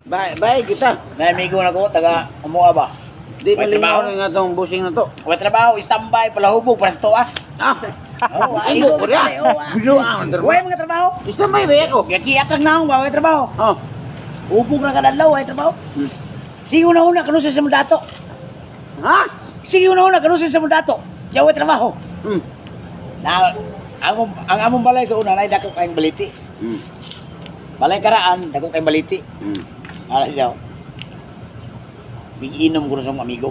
Bay, bay kita. May amigo na ko, taga Amua ba? Di May malingaw trabaho. na nga tong busing na to. May trabaho, standby, palahubog, para sa to ah. Ah, Oo, igo ko kita rin. eh, oo, ah. Binuang ang Way mga trabaho. Standby ba ako? Gakiat lang na akong way trabaho. Oh. Ubog na kadadlaw, way trabaho. Sige una-una, kanu sa mong dato. Ha? Sige una-una, kanu sa mong dato. Diya way trabaho. Na, ang among balay sa una, nay dako kayong baliti. Balay karaan, dako kayong baliti. Ala siya. Big-inom ko na sa mga amigo.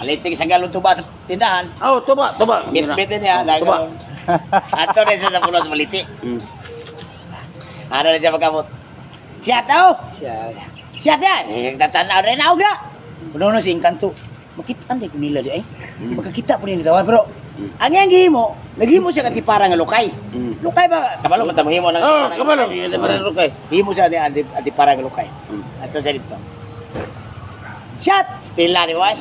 Alit sige sa galon tuba sa tindahan. Oh, tuba, tuba. Bit-bit niya. Oh, tuba. Ato na siya sa puno sa baliti. Ano na siya pagkamot? Siya daw! Siya. Siya da! Eh, tatanaw rin ako na! Puno na si Encanto. Makitaan di ko nila di ay. Magkakita po nila tawa. Pero, ang iyang gihimo, naghimo siya katipara nga lukay. Lukay ba? Kabalo ba tamo himo ng Oh, kabalo. Hindi pa rin rukay. Himo siya ni anti antipara nga lukay. Ato siya dito. Shot! Stila ni Way.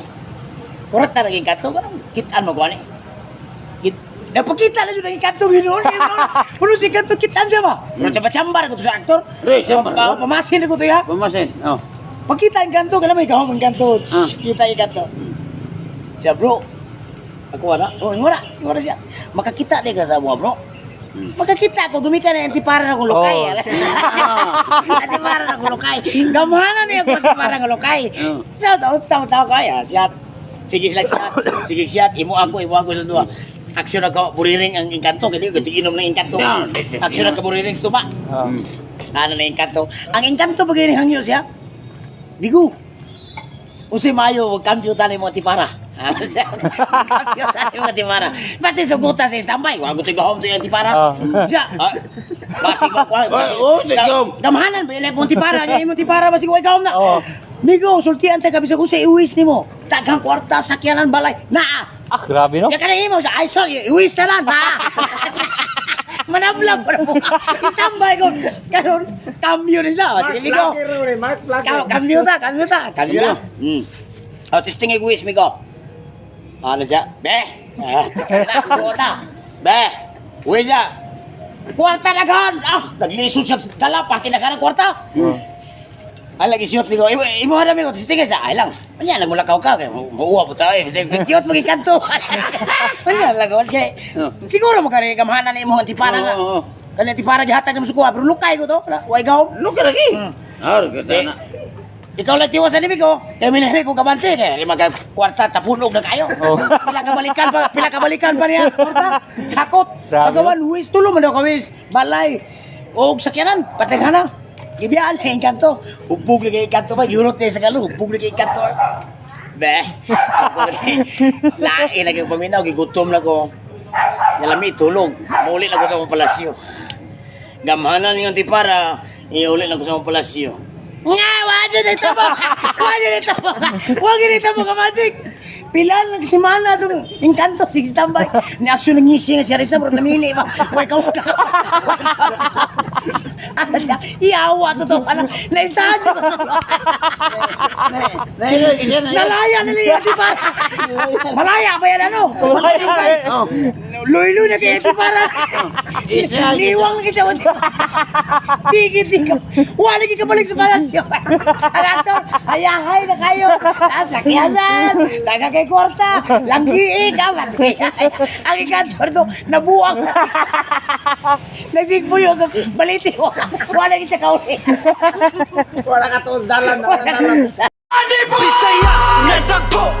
Kurat na naging kanto. Ganun, kitaan mo ko ani. Napakita na siya naging kanto. Ginoon, ginoon. Puno si kanto, kitaan siya ba? Pero chambar ko to sa aktor. Re, chambar. Pamasin ko to ya. Pamasin. Oh. Pagkita ang kanto, kana may gahom ang kanto. Ah. Kita ang kanto. Siya bro. Ako wala. Oh, wala. Wala siya. Makakita di ka sa mga bro. Makakita ako, gumika na antipara na akong lukay. Oh. Antipara na akong lukay. Gamhanan niya ako antipara ng lukay. Oh. Sa taon sa tao kaya siya. Sige sila siya. Sige siya, imo ako sa duwa. Aksyon ako buriring ang engkanto kay di inom ng engkanto. Yeah. Aksyon ako buriring sa tuba. Ano na engkanto? Ang engkanto pag ini hangyo siya. Bigo. Usi mayo wag cambio tani mo tipara. Cambio tani mo tipara. Pati suguta sa standby. Wa gusto gahom to yung tipara. Oh. Siya. Ah, basig mo ko. Oh, oh, gahom. Gamhanan ba kung tipara niya imong tipara basig way gahom na. Oh. Migo, sultian ta ka bisag unsa iwis nimo. Daghang kwarta sakyanan balay. Naa. Ah, grabe no? Ya kana imo sa ay sorry, iwis na lang na. Manablag pa na po. Standby ko. Karon cambio nila. Sige, Migo. Cambio ta, cambio ta, cambio na. Oh, testing iwis migo. Ano siya? Be. Ah, na, ta. Be. Wis siya. Kwarta na kan. Ah, naglisod siya sa dala pati na kan ang kwarta. Ay lagi siyot migo. Imo imo hada migo testing sa ay lang. Anya lang mulakaw ka kay mauwa po tayo. Cute magikanto. Anya lang kay. Siguro mo kani gamhanan imo ang tipara nga. Oo, oo. Kani tipara gihatag nimo sukuha pero lukay ko to. Wala, way gahom. Lukay lagi. Ah, kita na. Ikaw lang tiwas sa nimi ko. Kaya minahili ko kabante. Kaya rin magka kwarta tapunog na kayo. Oh. Pila kabalikan pa niya. Kwarta. Hakot. Grabe. Pagawan, huwis. Tulo man daw kawis. Balay. Og sakyanan. Pataghana. Gibiyaan na yung kanto. Hubog lagi yung kanto pa. Giurot niya sa galo. Hubog lagi yung kanto. Be. Ako lagi. Lain lagi paminaw. Gigutom na ko. Nalami, tulog. Muli na ko sa mong palasyo. Gamhanan yung tipara, iuli na ko sa mong palasyo. Nga, wala dito mo! Wala dito mo! Wala dito mo ka, Magic! Pila lang simana itong engkanto, sige standby. Ni aksyon ng ngisi nga siya rin sa namili ba? Way ka ka. Ano siya? Iyawa to to. Ano? Naisahan ko to. Nalaya na niya, tipara. Malaya ba yan ano? Malaya. Oh. Luy-luy na kaya tipara. Isa, Liwang lagi sa wasik. Tigit ikaw. Wala lagi kabalik sa palasyo. Ang aktor, hayahay na kayo. Nasakyanan, taga kay kwarta, langgiig, amat. Ang ikantor to, nabuang. Nasigpo yun sa baliti. Wala lagi sa kauli. Wala ka to dalan. Wala ka Bisaya, nagtagpo.